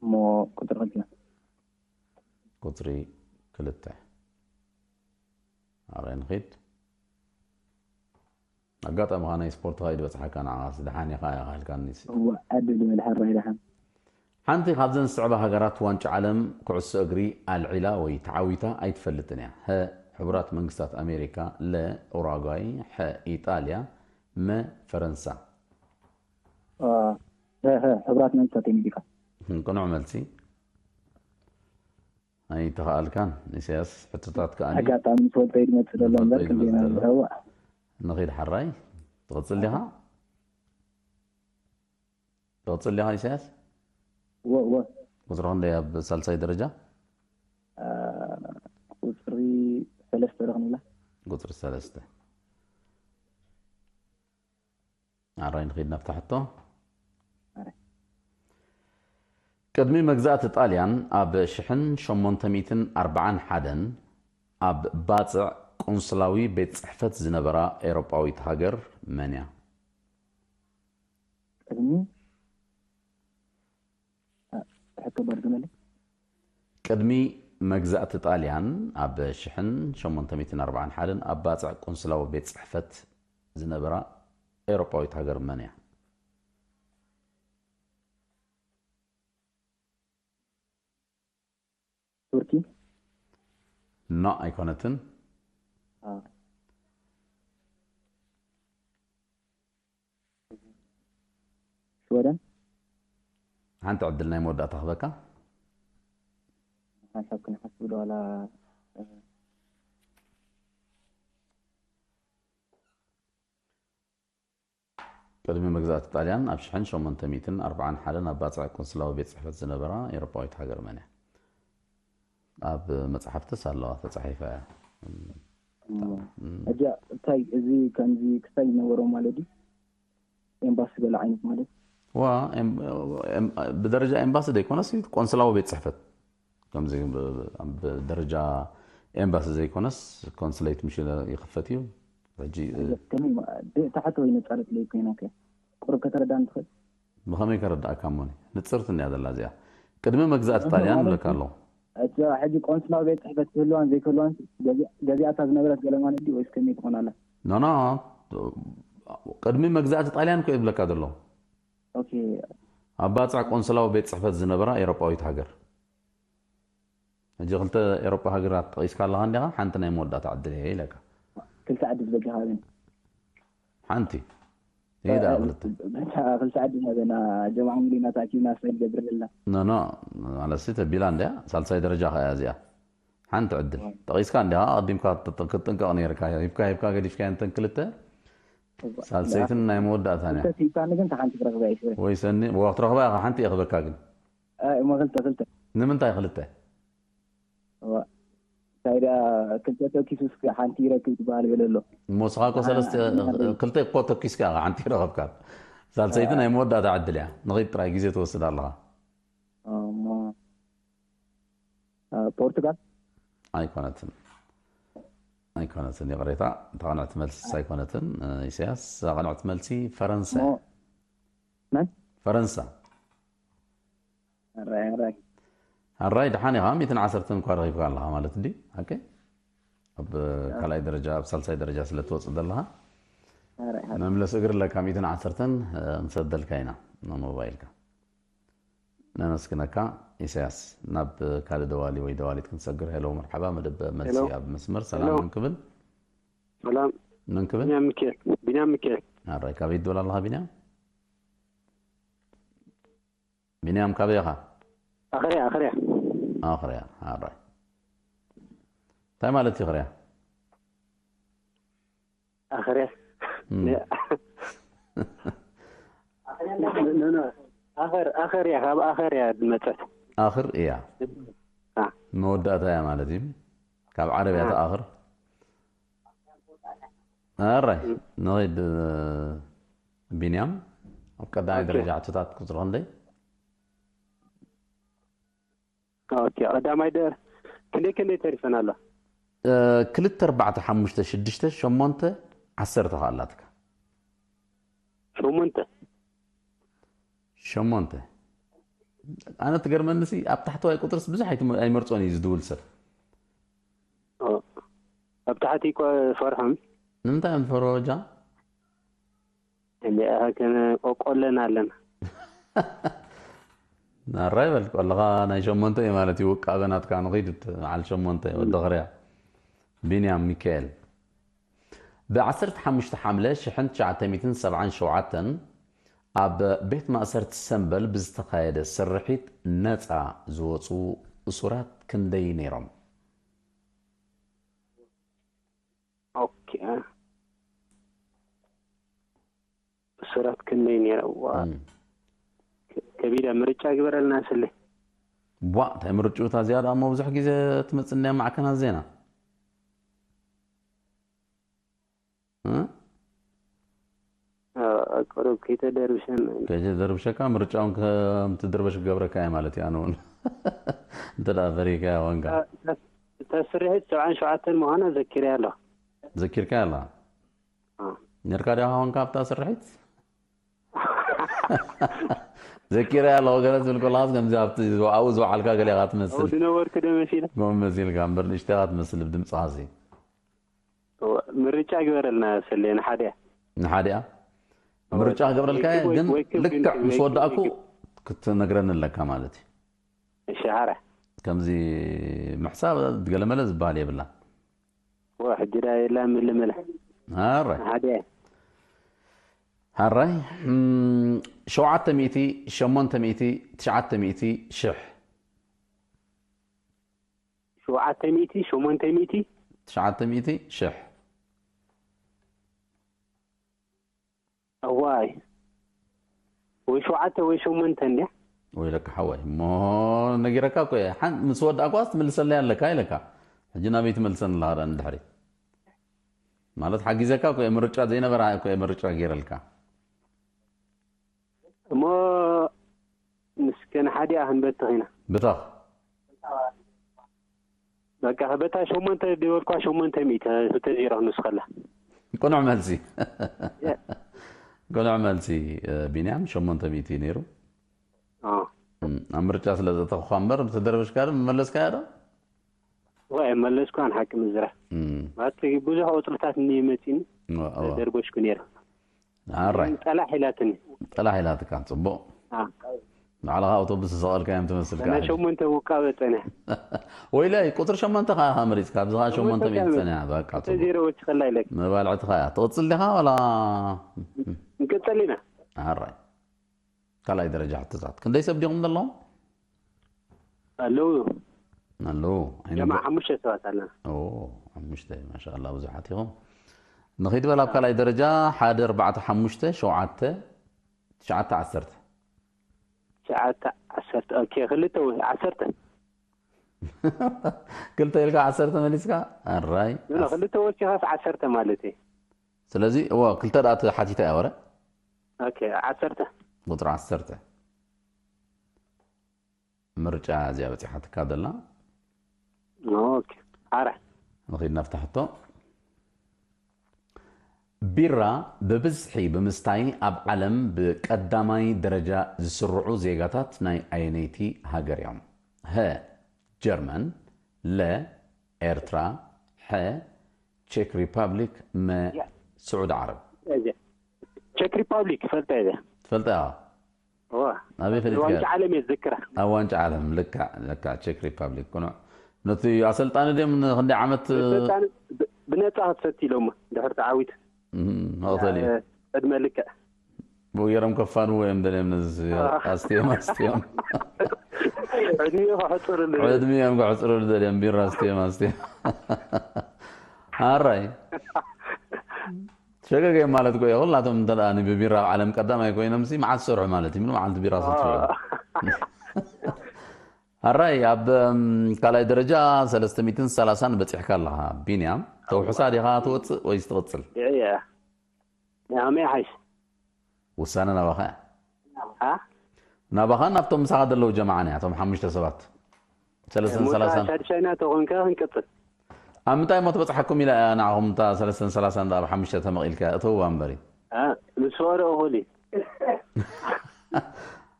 እሞ ቁፅሪ ክልተ ቁፅሪ ክልተ ኣረ ንኺድ ኣጋጣሚ ኸዓ ናይ ስፖርት ኸይድ በፅሓካ ንዓኻስ ደሓን ኢኻ ኢኻ ኢልካኒ እዋ ዓዲ ዝበል ሓራይ ደሓን ሓንቲ ካብዘን ዝስዕባ ሃገራት ዋንጫ ዓለም ኩዕሶ እግሪ ኣልዒላ ወይ ተዓዊታ ኣይትፈልጥን እያ። ሀ ሕቡራት መንግስታት ኣሜሪካ፣ ለ ኡራጓይ፣ ሐ ኢጣልያ፣ መ ፈረንሳ። አ፣ ሀ፣ ሀ፣ ሕብራት መንግስታት ኣሜሪካ ቅኑዕ መልሲ። ኣይተኸኣልካን ኢሳያስ። ሕቶታት ከኣ ኣጋጣሚ ዝፈልጦ እዩ ዝመፅእ ዘሎ እምበር ክንደይ ናብ ዝረዋ ንኺድ ሓራይ ትቕፅል ዲኻ? ትቕፅል ዲኻ ኢሳያስ? እወ እወ ቁፅሪ ክንደይ ኣብ ሳልሳይ ደረጃ? አ፣ ቁፅሪ ሰለስተ ዶ ክንብላ ቁፅሪ ሰለስተ። ኣራይ ንኺድ ናብታ ሕቶ። ኣራይ። ቅድሚ መግዛእቲ ጣልያን ኣብ ሽሕን ሸሞንተ ሚእትን ኣርባዓን ሓደን ኣብ ባጽዕ ቁንስላዊ ቤት ጽሕፈት ዝነበራ ኤውሮጳዊት ሃገር መን እያ? ቅድሚ አ፣ ሕቶ በርግመለይ ቅድሚ መግዛእቲ ጣልያን ኣብ ሽሕን ሸሞንተ ሚእትን ኣርባዓን ሓደን ኣብ ባጽዕ ቁንስላዊ ቤት ጽሕፈት ዝነበራ ኤውሮጳዊት ሃገር መን እያ? ቱርኪ። ኖ፣ ኣይኮነትን። አ፣ ሽወደን። ሓንቲ ዕድል ናይ መወዳእታ ክበካ። ሓንሳብ ክንሓስብ ዶ ዋላ? ቅድሚ መግዛእቲ ጣልያን ኣብ ሽሕን ሸሞንተ ሚእትን ኣርብዓን ሓደን ኣብ ባጽዕ ቆንስላዊ ቤት ጽሕፈት ዝነበራ ኤውሮጳዊት ሃገር መን እያ? ኣብ መጽሓፍትስ ኣለዋ ተጻሒፋ እያ። እዚኣ እንታይ እዚ ከምዚ ክሳይ ዝነበሮ ማለት ድዩ? ኤምባሲ ገለ ዓይነት ማለት? ዋ፣ ኤም- ኤም- ብደረጃ ኤምባሲ ዘይኮነስ ቆንስላዊ ቤት ጽሕፈት ከምዚ ብ- ብ- ብደረጃ ኤምባሲ ዘይኮነስ ኮንስሌት ምሽ ይኽፈት እዩ። ሕጂ ከመይ ማ- ደ- ታሕተወይ ነፃለት ለይ ኮይና ከ ቁሩብ ከተረዳን ትኽእል? ብኸመይ ከረዳእካ እሞኒ? ንጽርቲ እንድያ ዘላ እዚኣ። ቅድሚ መግዛእቲ ጣልያን ማለት እብለካ ኣለኹ። እዛ ሕጂ ቆንስላዊ ቤት ጽሕፈት ክህልዋን ዘይክህልዋን ገዚኣ- ገዚኣታ ዝነበረት ገለ ማለት ድዩ ወይስ ከመይ ትኾን ኣላ? ኖኖ፣ ቅድሚ መግዛእቲ ጣልያን እኮ እየ ዝብለካ ዘለኹ። ኦኬ። ኣብ ባጽዕ ቆንስላዊ ቤት ጽሕፈት ዝነበራ ኤውሮጳዊት ሃገር። ሕጂ ክልተ ኤውሮጳ ሃገራት ጠቒስካ ኣለኻ እንዲኻ፣ ሓንቲ ናይ መወዳእታ ዕድል እየ ኢለካ። ክልተ ዕድል በጃኻ ግን። ሓንቲ ይዳ ክልተ በጃ ክልተ ዕድል ሃበና። ጀማዓ ሙሉና ተኣኪብና ስታይ ንገብር ዘለና። ኖ ኖ፣ ማለት ሲ ተቢላ እንድያ። ሳልሳይ ደረጃ ከኣ እዚኣ ሓንቲ ዕድል ጠቒስካ እንዲኻ። ኣቐዲምካ ክትጥንቀቕ ነይርካ። ሂብካ ሂብካ ገዲፍካ እንተን ክልተ ሳልሰይትን ናይ መወዳእታን እያ። ክልተ ሂብካኒ ግን ተሓንቲ ክረኽባ እየ ሽወ። ወይ ሰኒ ዋ ክትረኽባ ኢኻ። ሓንቲ እየ ክበካ ግን ኣይ እሞ ክልተ ክልተ። ንምንታይ ክልተ? ዋ። እንታይ ደኣ ክልተ ተኪሱ እስከ ሓንቲ ይረክብ ዝበሃል ገለ ኣሎ። እሞ ስኻ እኮ ሰለስተ ክልተ እኮ ተኪስካ ኢኻ ሓንቲ ረኸብካ። ሳልሰይቲ ናይ መወዳእታ ዕድል እያ። ንኺድ ጥራይ ግዜ ትወስድ ኣለኻ። እሞ ፖርቱጋል ኣይኮነትን። ኣይኮነትን፣ ይቕሬታ። እታ ቅንዕቲ መልሲ ኣይኮነትን። ኢሳያስ፣ እዛ ቅንዕቲ መልሲ ፈረንሳ እያ። መን? ፈረንሳ። ኣራይ ኣራይ ኣራይ፣ ደሓን ኢኻ። ሚእትን ዓሰርተን እኳ ረኺብካ ኣለኻ ማለት እንዲ። ኦኬ። ኣብ ካልኣይ ደረጃ፣ ኣብ ሳልሳይ ደረጃ ስለ ትወጽእ ዘለኻ፣ ኣራይ ኣራይ። መምለሲ እግሪ ኣለካ። ሚእትን ዓሰርተን፣ እ፣ ክንሰደልካ ኢና ንሞባይልካ። ነመስግነካ ኢሳያስ። ናብ ካልእ ደዋሊ ወይ ደዋሊት ክንሰግር። ሄሎ፣ መርሓባ። መደብ መልሲ ሄሎ። ኣብ መስመር። ሰላም፣ ሄሎ። መን ክብል? ሰላም። መን ክብል? ቢንያም ሚካኤል። ቢንያም ሚካኤል። ኣራይ፣ ካበይ ትብል ኣለኻ ቢንያም? ቢንያም፣ ካበይ ኢኻ? ኣኽርያ፣ ኣኽርያ። ኣኽርያ። ኣራይ። እንታይ ማለት እዩ ኣኽርያ? ኣኽርያ። እም። ነ- ነ- ነ- ኣኸር፣ ኣኸር እያ፣ ካብ ኣኸር እያ ዝመጸት። ኣኽር እያ። አ። መወዳእታ እያ ማለት እዩ። ካብ ዓረብ እያ አ። ተኣኽር። ኣራይ፣ ንኸይድ፣ ቢንያም፣ ኣብ ቀዳማይ ኦኬ። ደረጃ ሕቶታት ቁጽሪ ክንደይ? ኦኬ፣ ቀዳማይ ደር ክንደይ ክንደይ ተሪፈን ኣሎ? እ፣ ክልተ፣ ኣርባዕተ፣ ሓሙሽተ፣ ሽዱሽተ፣ ሸሞንተ፣ ዓሰርተ ከኣ ኣላትካ። ሸሞንተ። ሸሞንተ። ኣነ ትገርመኒ ሲ፣ ኣብ ታሕተዋይ ቁጽርስ ብዙሕ ኣይትም-፣ ኣይመርጾን እዩ ዝድውል ሰብ። ኦ፣ ኣብ ታሕቲ እኮ ፈርሖም። ንምንታይ እዮም ዝፈርሑ በጃ? እንዲኣ ከነ ቆቆለን ኣለና። ናራይ በል፣ ቆለኻ ናይ ሸሞንተ እዩ ማለት እዩ። ውቃበ ናትካ ንኺድ፣ በዓል ሸሞንተ፣ ወዲ ኽርያ። ቢንያም ሚካኤል። ብ ዓሰርተ ሓሙሽተ ሓምለ ሽሕን ትሽዓተ ሚእትን ሰብዓን ሸውዓተን ኣብ ቤት ማእሰርቲ ሰምበል ብዝተኻየደ ስርሒት ነጻ ዝወጹ እሱራት ክንደይ ነይሮም? ኦኬ። እሱራት ክንደይ ነይሮም? ዋ፣ እም። ከ-፣ ከቢዳ ምርጫ ግበረልና ስለ። ቧ፣ እንታይ ምርጭኡ እታ እዚኣ ደኣ እሞ ብዙሕ ግዜ ትመጽእ እንድያ ማዕከናት ዜና። እ? አ፣ ቁሩብ ከይተደርብሸን። ከይተደርብሸካ ምርጫ እውን ከም ትድርበሽ ክገብረካ እየ ማለት እዩ። ኣነ እውን እንተ ደኣ ፈሪህካያ ኮንካ። እታ፣ እታ ስርሒት ሰብዓን ሸውዓተን ምዃና ዘኪረያ ኣለኹ። ዘኪርካያ ኣለኻ? አ። ነርካ ዲኻ ኮንካ ኣብታ ስርሒት? ዘኪረያ ኣለኹ ገለ ትብል ከለኻስ ከምዚ ኣብቲ ዝወ-፣ ኣብኡ ዝወዓልካ ገለ ኢኻ ትመስል። ኣብኡ ዝነበርኩ ዶ መሲለ? ከምኡ መሲልካ እምበር ንእሽተይ ኢኻ ትመስል ብድምፅኻሲ። እወ፣ ምርጫ ግበረልና ሰሌ፣ ንሓደ እያ። ንሓደ እያ? ምርጫ ክገብረልካ እየ፣ ወይ ክብ ግን ወይ ክብ ልክዕ ግን ምስ ወይ ክብ ወዳእኩ ወይ ክብ ክትነግረኒ ኣለካ ማለት እዩ። እሺ፣ ሓራ። ከምዚ ምሕሳብ ገለመለ ዝበሃል የብላ። ወ ሕጂ ዳ የላ ምልምለ። ኣራይ ሓደ ሓራይ እም፣ ሸውዓተ ሚእቲ፣ ሸሞንተ ሚእቲ፣ ትሽዓተ ሚእቲ፣ ሽሕ። ሸውዓተ ሚእቲ፣ ሸሞንተ ሚእቲ። ትሽዓተ ሚእቲ፣ ሽሕ። እዋይ፣ ወይ ሸውዓተ ወይ ሸሞንተ እንድያ። ወይለካ ሓወይ እሞ ነጊረካ እኮ እየ። ሓን ምስ ወዳእኳስ ትምልሰለይ ኣለካ ኢለካ። ሕጂ ናበይ ትመልሰን ኣለኻ ደኣ ንድሕሪት? ማለት ሓጊዘካ እኮ እየ፣ ምርጫ ዘይነበራ እኮ እየ ምርጫ ገይረልካ። እሞ ምስ ከነሓዲኣ ክንበትኽ ኢና። ብተኽ በቃ በታ ሸሞንተ ዝበልኳ ሸሞንተ ሚእቲ ክልተ ዜሮ ክንውስኸላ። ቅኑዕ መልሲ። ቅኑዕ መልሲ። እ፣ ቢንያም ሸሞንተ ሚእቲ እዩ ነይሩ። ኣዎ። እም፣ ኣብ ምርጫ ስለ ዘእተኹኻ እምበር ምስ ደርበሽካ ዶ መመለስካዮ ዶ? ወይ መለስኳ ንሓቂ ምዝራብ እም፣ ማለት ብዙሕ ቁፅርታት እኒ መፂኒ እዋ፣ እዋ። ደርበሽኩ ነይረ። ኣራይ ጠላሕ ኢላትኒ። ጠላሕ ኢላትካ ጽቡቕ። ኣ፣ ባዕልኻ ኣውቶቡስ ዝሰቐልካዮም ትመስል እና ከኣ። ሸሞንተ ውቃበ ፀኒሐ። ወይለይ ቁፅሪ ሸሞንተ ከኣ መሪፅካ፣ ብዝኻ ሸሞንተ ሚእቲ ሸሞንተ ጸኒሓ። በቃ ክልተ ጽቡቕ። ዜሮ ወሲኸላ ኢለክ። መባልዕትኻ እያ። ትቕጽል ዲኻ ዋላ? ንቅፅል ኢና። ኣራይ ካልኣይ ደረጃ ሕቶታት ክንደይ ሰብ ዲኹም ዘለኹም? ኣለዉ ኣለዉ። ጀማ ሓሙሽተ ሰባት ኣለና። ኦ፣ ሓሙሽተ፣ ማሻኣላ፣ ብዙሓት ኢኹም። ንኺድ በል ኣብ ካልኣይ ደረጃ። ሓደ፣ ኣርባዕተ፣ ሓሙሽተ፣ ሸውዓተ፣ ትሽዓተ፣ ዓሰርተ። ትሽዓተ፣ ዓሰርተ። ኦኬ፣ ክልተ ወ-፣ ዓሰርተ። ክልተ ኢልካ ዓሰርተ መሊስካ? ኣራይ። ኖ፣ ኖ፣ ክልተ ወሲኻስ ዓሰርተ ማለት እዩ። ስለዚ፣ እወ፣ ክልተ ደኣ ተሓቲታ እያ ወረ። ኦኬ፣ ዓሰርተ። ቁፅሪ ዓሰርተ። ምርጫ እዚኣ በፂሓትካ ዘላ። ኦኬ፣ ሓራ። ንኺድ ናብታ ሕቶ። ቢራ ብብዝሒ ብምስታይ ኣብ ዓለም ብቀዳማይ ደረጃ ዝስርዑ ዜጋታት ናይ ኣየነይቲ ሃገር እዮም? ሀ ጀርመን፣ ለ ኤርትራ፣ ሐ ቼክ ሪፐብሊክ፣ መ ስዑዲ ዓረብ። ቼክ ሪፐብሊክ ፈልጠ እየ። ትፈልጣ? እዋ። ኣበይ ፈሊጥካ? ዋንጫ ዓለም እየ ዝዝክራ። ኣብ ዋንጫ ዓለም ልክዕ፣ ልክዕ፣ ቼክ ሪፐብሊክ ቅኑዕ። ነቲ ኣሰልጣኒ ድዮም ንክንደይ ዓመት ስልጣን ብ-፣ ብነፃ ክትሰቲ ኢሎሞ ድሕሪ ተዓዊት እም፣ መቕተሊ ዕድመ ልክዕ። ብኡ ገይሮም ከፋንዎ እዮም ደልዮም ነዚ ኣስትዮም ኣስትዮም ዕድሚኡ ከሕፅርሉ። ዕድሚኦም ከሕፅርሉ ደልዮም ቢራ ኣስትዮም ኣስትዮም። ኣራይ ሸገገ ማለት እኮ እዩ። ኩላቶም እንተ ደኣ ብቢራ ኣብ ዓለም ቀዳማይ ኮይኖም ሲ መዓስ ዝሰርሑ ማለት እዩ? ምን መዓልቲ ቢራ ዝሰርሑ? ኣራይ ኣብ እም፣ ካልኣይ ደረጃ ሰለስተ ሚእትን ሰላሳን በፂሕካ ኣለኻ ቢንያም። ተውሕሳ ዲኻ ትወፅእ ወይስ ትቕፅል? ድዕየ ኣመይ ሓይሽ ውሳነ ናባኻ እያ። ኣ ናባኻን ናብቶም ምሳኻ ዘለዉ ጀማዓን እያ፣ እቶም ሓሙሽተ ሰባት። ሰለስተን ሞታ ሰላሳን ሻድሻይና ተኾንካ ክንቀፅል። ኣብ ምንታይ እሞ ትበፅሓኩም ኢላ እያ ንዓኹም እታ ሰለስተን ሰላሳን ኣብ ሓሙሽተ ተመቒልካ እተውዋ እምበሪ። ኣ፣ ምስ ፈቐዶ እኹል እዩ።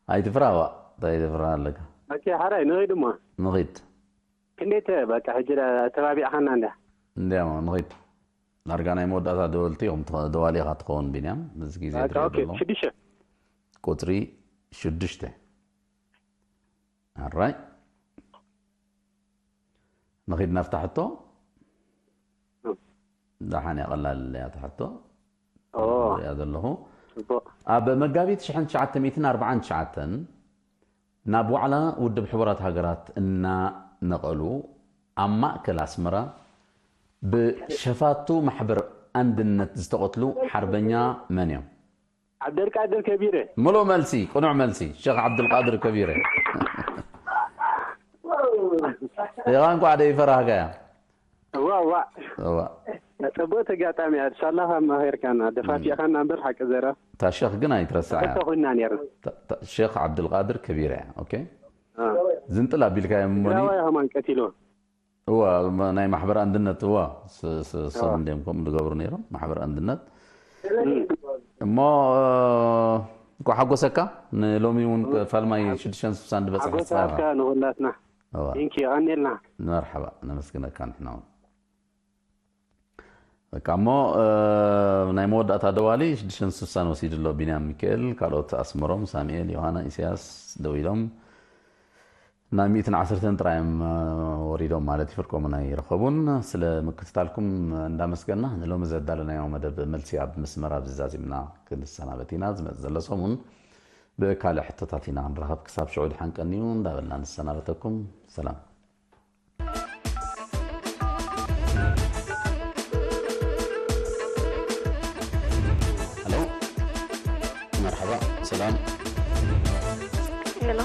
ኣይትፍራ ዋ፣ እንታይ ትፍራ ኣለካ? ኦኬ፣ ሓራይ ንኸይድ እሞ። ንኺድ። ክንደይ ተ-፣ በቃ ሕጂ ዳ-፣ ተባቢዕኻና እንዳ። እንዲያሞ ንኺድ። ዳርጋ ናይ መወዳእታ ደወልቲ እዮም፣ ትኸ-፣ ደዋሊ ኢኻ ትኸውን ቢንያም። እዚ ግዜ በቃ ድሪኦ ኦኬ፣ ዘለኹ። ሽዱሽተ። ቁፅሪ ሽዱሽተ። ኣራይ። ንኺድ ናብታ ሕቶ። እም። ደሓን እያ፣ ቀላል እያ እታ ሕቶ። ኦ፣ ሪኣ ዘለኹ። ጽቡቕ። ኣብ መጋቢት ሽሕን ትሽዓተ ሚእትን ኣርባዓን ትሽዓተን ናብ ዋዕላ ውድብ ሕቡራት ሃገራት እናነቐሉ ኣብ ማእከል ኣስመራ ብሸፋቱ ማሕበር ኣንድነት ዝተቐትሉ ሓርበኛ መን እዮም? ዓብደልቃድር ከቢረ። ምሉእ መልሲ፣ ቅኑዕ መልሲ፣ ሸኽ ዓብዱልቃድር ከቢረ። ኢኻ እንኳዕ ደይፈራህካያ። እዋ፣ እዋ። እዋ። ጽቡቕ ተጋጣሚ እያ። ሳላ ካብ መኸርካና፣ ደፋፊእኻና እምበር ሓቂ ዘረባ። እታ ሸኽ ግን ኣይትረስዓያ። ክልተ ኮይንና ነይርና። እታ፣ እታ ሸኽ ዓብዱልቃድር ከቢረ እያ። ኦኬ። አ። ዝንጥል ኣቢልካ እዮም እሞኒ። ትግራዋይ ከማን ቀቲልዎ። እዋ፣ ናይ ማሕበር ኣንድነት፣ እዋ፣ ስ-፣ ስ-፣ ሰብ እዋ። እንድዮም ከምኡ ዝገብሩ ነይሮም፣ ማሕበር ኣንድነት። እም። እሞ፣ እ፣ እንኳዕ ሓጎሰካ። ንሎሚ እውን ፋልማይ ሽዱሽተ ስሳን ዝበፅሐ ሓጎሳካ ንኹላትና። እዋ። ቴንኪ፣ የቐንየልና። መርሓባ፣ ነመስግነካ ንሕና እውን። በቃ እሞ፣ እ፣ ናይ መወዳእታ ደዋሊ ሽዱሽተ ስሳን ወሲዱ ኣሎ። ቢንያም ሚካኤል፣ ካልኦት ኣስመሮም፣ ሳሙኤል፣ ዮሃና፣ ኢሳያስ ደዊሎም፣ ናይ ሚእትን ዓሰርተን ጥራዮም፣ እ፣ ወሪዶም ማለት እዩ። ፍርቆምን ኣይረኸቡን። ስለ ምክትታልኩም እንዳመስገና፣ ንሎሚ ዘዳለናዮ መደብ መልሲ ኣብ መስመር ኣብዚ ዛዚምና ክንሰናበት ኢና። ዝመጽእ ዘሎ ሰሙን ብካልእ ሕቶታት ኢና ክንራኸብ። ክሳብ ሽዑ ድሓን ቀንዩ እንዳበልና ንሰናበተኩም። ሰላም። ሄሎ፣ መርሓባ፣ ሰላም። ሄሎ፣